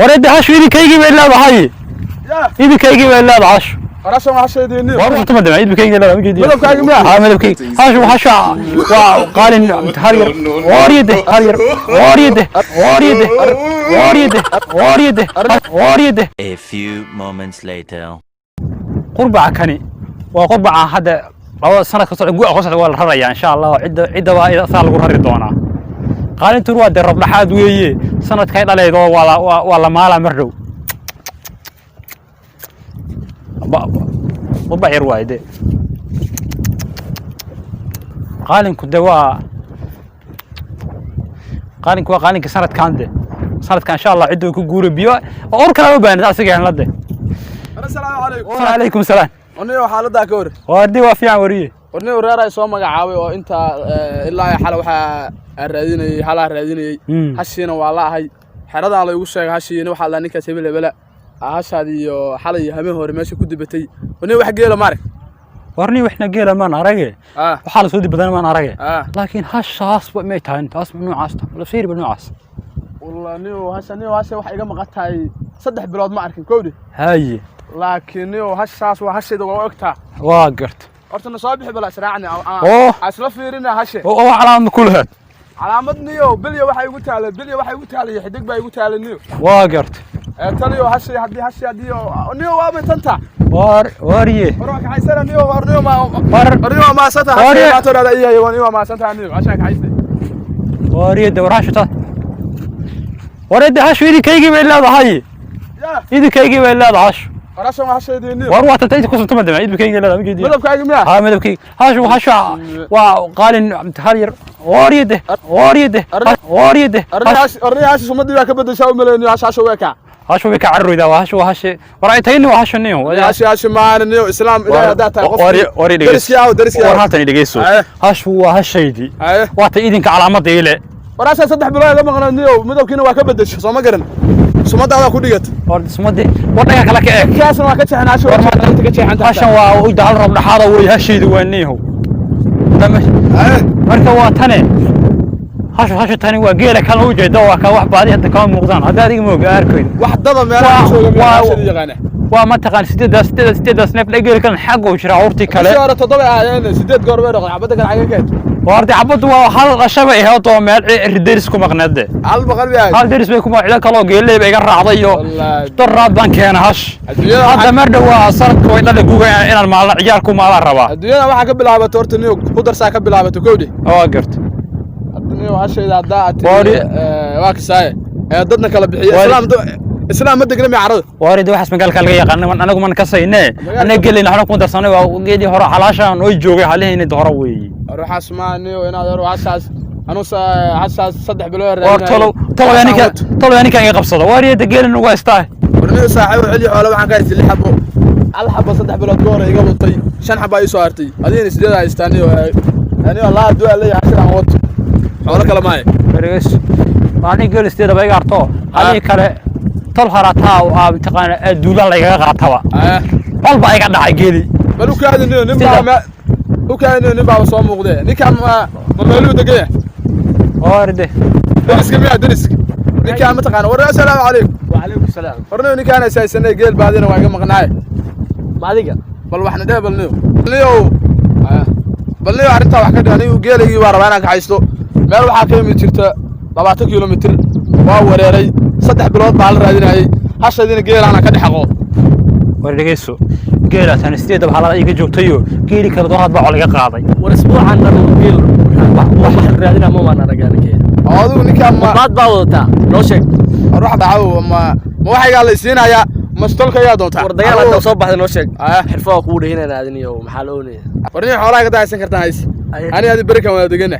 Wareedda hashu idinkaygii bay leedahay. Idinkaygii bay leedahay hashu. Warashan waa hashaydii. War runta ma dama idinkaygii leedahay ujeediyo. Midabkaaga miyaa? Haa, midabkayga. Hashu hasha waa qaalin hal yar waariyade, hal yar waariyade, waariyade, waariyade, waariyade, waariyade. A few moments later. Qurbaca kani waa qurbaca hadda labada sanad ka socda, gu'a ka socda, waa la rarayaa insha Allah. Cidda waa saa lagu rari doonaa. Qaalintun waa dee rabdhaxaad weeye, sanadkay dhalaydo waa la maalaa mar dhow. Qurbac yar waaye dee qaalinku, de waa qaalinku, waa qaalinka sanadkan, de sanadkan insha Allah cidda ku guura biyo or kale ma baahnid asiga la de. Assalaamu calaykum. Calaykum salaam. Aniga xaaladdaa ka hor. Waardi waa fiican wariye. Warniyo reer ay soo magacaabay oo intaa ilaa xala waxaa aan raadinayay, xalaa raadinayay. Hashiina waa la ahay, xeradaa la igu sheegay hashiina. Waxaa la ninkaas hebel hebela hashaadi iyo xalay iyo habeen hore meesha ku dibatay. Warniyo wax geela ma arag? Warni waxna geela maan arage. Waxaa la soo dibadan maan arage. Laakiin hashaas may tahay taas noocaas ta la fiiri ba noocaas. Wallah niyo hasha, niyo hasha waxa iga maqan tahay 3 bilood ma arkin kowdi. Haye. Laakiin niyo hashaas waa hashayda, waa u egtaa. Waa garta. Horta na soo bixi bala israacni. Oo. Isla fiirina hashe. Oo calaamad ku lahayd. Calaamad niyo bilya waxay igu taalay, bilya waxay igu taalay, xidig baa igu taalay niyo. Waa garta. Ee taliyo hashay haddii hashay haddii niyo waa tanta. War wariye. War waa kaxaysana niyo, war niyo ma war war niyo ma santa. Hashay ma toorada iyo war niyo ma santa niyo hashay kaxaysay. Wariye de war hashu ta wareedda hashu idinkaygii bay leedahay. Idinkaygii bay leedahay hashu. Warashan waa hashaydii niyo. War waa tanta inta ku suntama dama idinkaygii leedahay ujeediyo. Midabkaaga miyaa? Haa, midabkayga. Hashu hasha waa qaalin hal yar waariyade, waariyade, waariyade. Arni hashi sumadii baa ka bedeshaa u maleyn niyo, hasha way ka hashu way ka carroydaa. Waa hashu, waa hashi war ay tayni, waa hashu niyo. Hashi hashi maana niyo islaam ilaahay haddaa tahay qof. War dhegeyso. Dariskii aaw, dariskii war aaw. haatan dhegeyso. Haye. Hashu waa hashaydii. Haye. Waa ta idinka calaamadda ile. Warashan 3 bilood iga maqnaa niyo, midabkiina waa ka bedesha, soo ma garan, sumadaada ku dhigat. War sumadii war dhaga kale ka eeg. Kaasna waa ka jeexan hasha, war inta ka jeexan. Hashan waa u dahal rab dhaxaada wey, hashaydi waa niihow. Marka waa tane hashu, hashu tani waa geela kale u jeeda, waa ka wax baadi hadda kama muuqdaan hadda adiga mooga arkayn. Wax dada meelaha jooga miyaa hashada yaqaana? Waa mataqaan sideedaas neef geela kan xagga u jira awrtii kale. Kale hore 7 ahaayeen, 8 goor bay noqdeen, xabadda kale xagee ka hed? Waardi xabaddu waa hal dhashaba ahayd oo meel deris ku maqneed. Hal boqol bay ahayd. Hal deris bay ku maqneed, kaloo geeley bay iga raacday iyo Wallaahi. Daraad baan keena hash. Adduunyada hadda mar dhow waa sanadka way dhala guga inaan maalna ciyaar ku maala rabaa. Adduunyada waxaa ka bilaabatay horta niyo ku darsaa ka bilaabatay kowdhi. Waa garta. Hadda niyo hashayda haddaa aad Waari. waa kasaaye ee dadna kala bixiya. Waari. Islaam islaam ma degna miya carada? Waaridi waxaas magaalka laga yaqaan anagu man kasayne, anaga gelin waxna kuma darsanay, waa geedii hore xalaashaan oo joogay halihayna hore weeye. War waxaas maa niyo inaad war hashaas anuu hashaas 3 bilood. War tolow tolow yaa ninka, tolow yaa ninka iga qabsada waariyada gelin ugu haystaa. War niyo saaxiib xilli xoolo waxaan ka haystay 6 xabo, hal xabo 3 bilood ka hor iga luntay, 5 xabo ii soo hartay, adigana 8 haystaa niyo. Aniyo Allah hadduu leeyahay hashada aan wato, xoolo kale maayo. Wareegays maalin geel sideeda ba iga harto halihii kale tol harataa aa mataqaana duulaan laygaga qaataba. Col baa iga dhacay geeli. Bal u kaadi niyo, nin baa u kaadi niyo, nin baa soo muuqdee, ninkaan ma meeluu degan yahay? Waaride. Deriska miyaa? Deriska ninkaan ma taqaana? War assalaamu calaykum. وعليكم السلام. War niyo ninkaan haysanay geel baadina waa iga maqnaaye. ما adiga? Bal waxna dheh, bal niyo niyow bal niyo arrintaa wax ka dheh. Anigu geelaygii baa rabaa inaan kaxaysto, meel waxaa ka yimid jirta 20 kilomitir, waa wareeray, 3 bilood baa la raadinayay, hashadina geelaana ka dhex aqo. War dhegeyso, geelaasan sideedaba halada iga joogtayo, geeli kale dooraad baa col iga qaaday. War isbuucan dhan geel wax raadinaa ma waan arag aniga. Oo adigu ninkaan ma Baad baa wadataa, noo sheeg. War wax dhaco ma waxaygaa la isiinayaa mastolka ayaa doontaa? War dagaal hadda soo baxday, noo sheeg. Ah. Xirfo waa kugu dhehinayna adin iyo maxaa la oonaya? War nin xoolaha ka dahaysan kartaan hayse. Aye. Ani adi berikan wada degana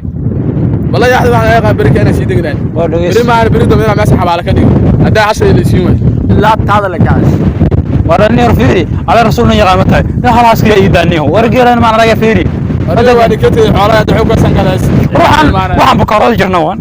bala yaxda waxaan laga qaa berika inaan sii degnaan. War dhegeyso. Beri maana beri dambe inaan meesha xabaala ka dhigo haddaa hashay la isiin waayo. Laabtaada la kacay. War nin yar fiiri ala rasuulna yaqaan ma tahay nin halaas ka iidaaniho war geelan maan araga fiiri. War waa dhikatay xoolaha hadda xoog ka san kalays. Waxaan bukaarada jirna waan.